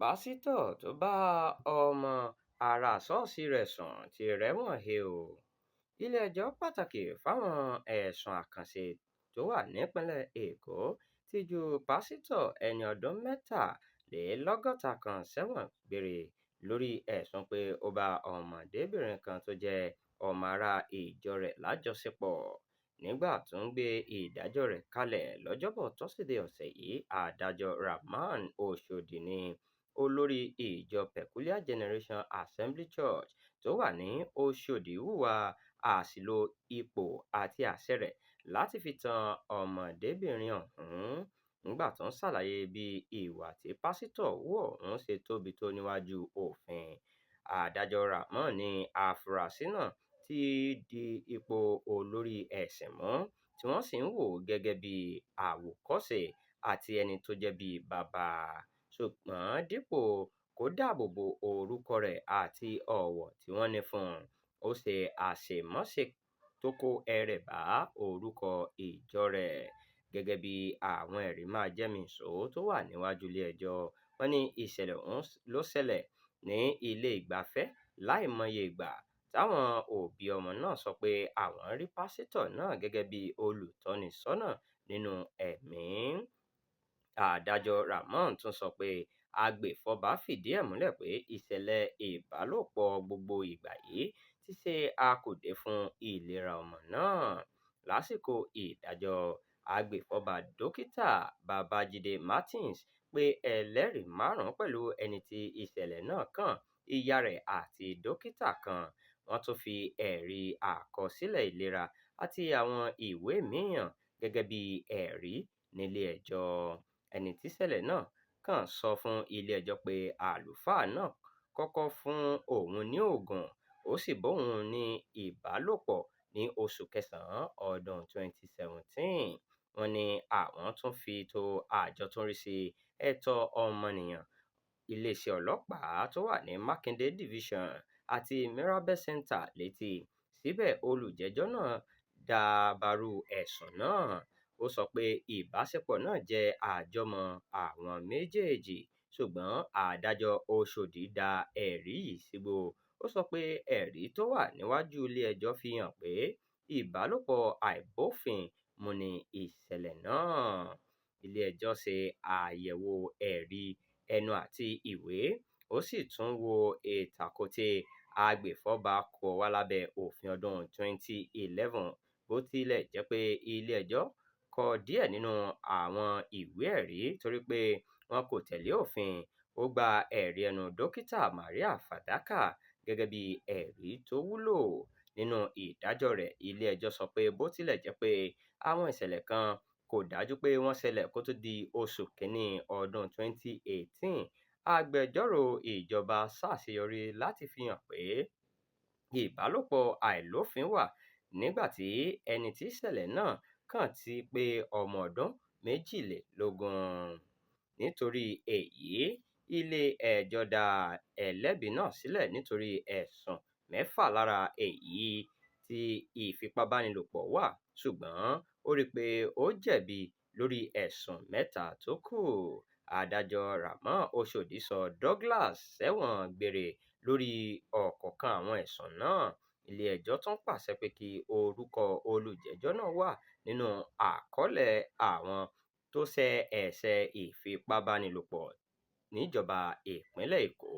Pásítọ̀ tó bá ọmọ ará ṣọ́ọ̀ṣì rẹ̀ sùn ti rẹ́wọ̀n he o. Ilé-ẹjọ́ Pàtàkì fáwọn Ẹ̀sùn Àkànṣe tó wà nípìnlẹ̀ Èkó ti ju pásítọ̀ ẹni ọdún 63 kan sẹ́wọ̀n gbére lórí ẹ̀sùn pé ó bá ọmọdébìnrin kan tó jẹ́ ọmọ ará ìjọ rẹ̀ lájọṣepọ̀. Nígbà tó ń gbé ìdájọ́ rẹ̀ kalẹ̀ lọ́jọ́bọ̀ Tosidee ọ̀sẹ̀ yìí, Adájọ́ Rahman Oshodi ní olórí ìjọ Peculiar Generation Assembly Church tó wà ní Oshodi hùwà àṣìlò ipò àti àṣẹ rẹ̀ láti fi tan ọmọdébìnrin ọ̀hún. Nígbà tó ń ṣàlàyé bí ìwà tí pásítọ̀ hù ọ̀hún ṣe tóbi tó níwájú òfin, Adájọ́ Rahman ní àfúrásì náà ti di ipò olórí ẹ̀sìn mú tí wọ́n sì ń wò ó gẹ́gẹ́ bí àwòkọ́ṣe àti ẹni tó jẹ́ bí baba. Ṣùgbọ́n dípò kó dáàbò bo orúkọ rẹ̀ àti ọ̀wọ̀ tí wọ́n ní fún un, ó ṣe àṣemáṣe tó kó ẹrẹ̀ bá orúkọ ìjọ rẹ̀. Gẹ́gẹ́ bí àwọn ẹ̀rí máa jẹ́mi-ìnṣó tó wà níwájú ilé-ẹjọ́, wọ́n ní ìṣẹ̀lẹ̀ ọ̀hún ló ṣẹlẹ̀ ní ilé ìgbafẹ́ láìmọye ìgbà táwọn òbí ọmọ náà sọ pé àwọn rí pásítọ̀ náà gẹ́gẹ́ bí olùtọ́nisọ́nà nínú ẹ̀mí. Adájọ́ Rahman tún sọ pé agbèfọ́ba fìdí ẹ̀ múlẹ̀ pé ìṣẹ̀lẹ̀ ìbálòpọ̀ gbogbo ìgbà yìí ti ṣe akùdé fún ìlera ọmọ náà. Lásìkò ìdájọ́, agbèfọ́ba Dókítà Babájídé Martins pé ẹlẹ́rìí márùn-ún pẹ̀lú ẹni tí ìṣẹ̀lẹ̀ náà kàn, ìyá rẹ̀ àti dókítà kan. Wọ́n tún fi ẹ̀rí àkọsílẹ̀ ìlera àti àwọn ìwé míì hàn gẹ́gẹ́ bí ẹ̀rí nílé ẹjọ́. Ẹni tíṣẹ̀lẹ̀ náà kàn sọ fún ilé-ẹjọ́ pé àlùfáà náà kọ́kọ́ fún òun ní òògùn, ó sì bóun ní ìbálòpọ̀ ní oṣù kẹsàn-án ọdún 2017. Wọ́n ní àwọn tún fi tó àjọ tó ń rí sí ẹ̀tọ́ ọmọnìyàn, iléeṣẹ́ ọlọ́pàá tó wà ní Makinde Division àti Mirabel Center létí. Síbẹ̀ olùjẹ́jọ́ náà dabarú ẹ̀sùn náà. Ó sọ pé ìbáṣepọ̀ náà jẹ́ àjọmọ̀ àwọn méjèèjì, ṣùgbọ́n adájọ́ Oshodi dá ẹ̀rí yìí sígbó. Ó sọ pé ẹ̀rí tó wà níwájú ilé-ẹjọ́ fi hàn pé ìbálòpọ̀ àìbófin mu ni ìṣẹ̀lẹ̀ náà. Ilé-ẹjọ́ ṣe àyẹ̀wò ẹ̀rí ẹnu àti ìwé, ó sì tún wo ìtako tí agbèfọ́ba kó wá lábẹ́ òfin ọdún 2011. Bó tilẹ̀ jẹ́ pé ilé-ẹjọ́ kọ díẹ̀ nínú àwọn ìwé ẹ̀rí torí pé wọn kò tẹ̀lé òfin, ó gba ẹ̀rí ẹnu Dókítà Maria Fadaka gẹ́gẹ́ bí ẹ̀rí tó wúlò. Nínú ìdájọ́ọ rẹ̀, ilé-ẹjọ́ sọ pé bó tilẹ̀ jẹ́ pé àwọn ìṣẹ̀lẹ̀ kan kò dájú pé wọ́n ṣẹlẹ̀ kó tó di oṣù Kínní ọdún 2018, agbẹjọ́rò ìjọba ṣàṣeyọrí láti fi hàn pé ìbálòpọ̀ àìlófín wà nígbà tí ẹni tí ìṣẹ̀lẹ̀ náà kàn ti pé ọmọ ọdún 22. Nítorí èyí, ilé-ẹjọ́ dá ẹlẹ́bí náà sílẹ̀ nítorí ẹ̀sùn mẹ́fà lára èyí tí ìfipábánilòpọ̀ wà, ṣùgbọ́n ó rí pé ó jẹ̀bi lórí ẹ̀sùn mẹ́ta tó kù. Adájọ́ Rahman Oshodi sọ Douglas sẹ́wọ̀n gbére lórí ọ̀kọ̀ọ̀kan àwọn ẹ̀sùn náà. Ilé-ẹjọ́ tún pàṣẹ pé kí orúkọ olùjẹ́jọ́ náà wà nínú àkọọ́lẹ̀ àwọn tó ṣẹ ẹ̀ṣẹ̀ ìfipábánilòpọ̀ níjọba ìpínlẹ̀ Èkó.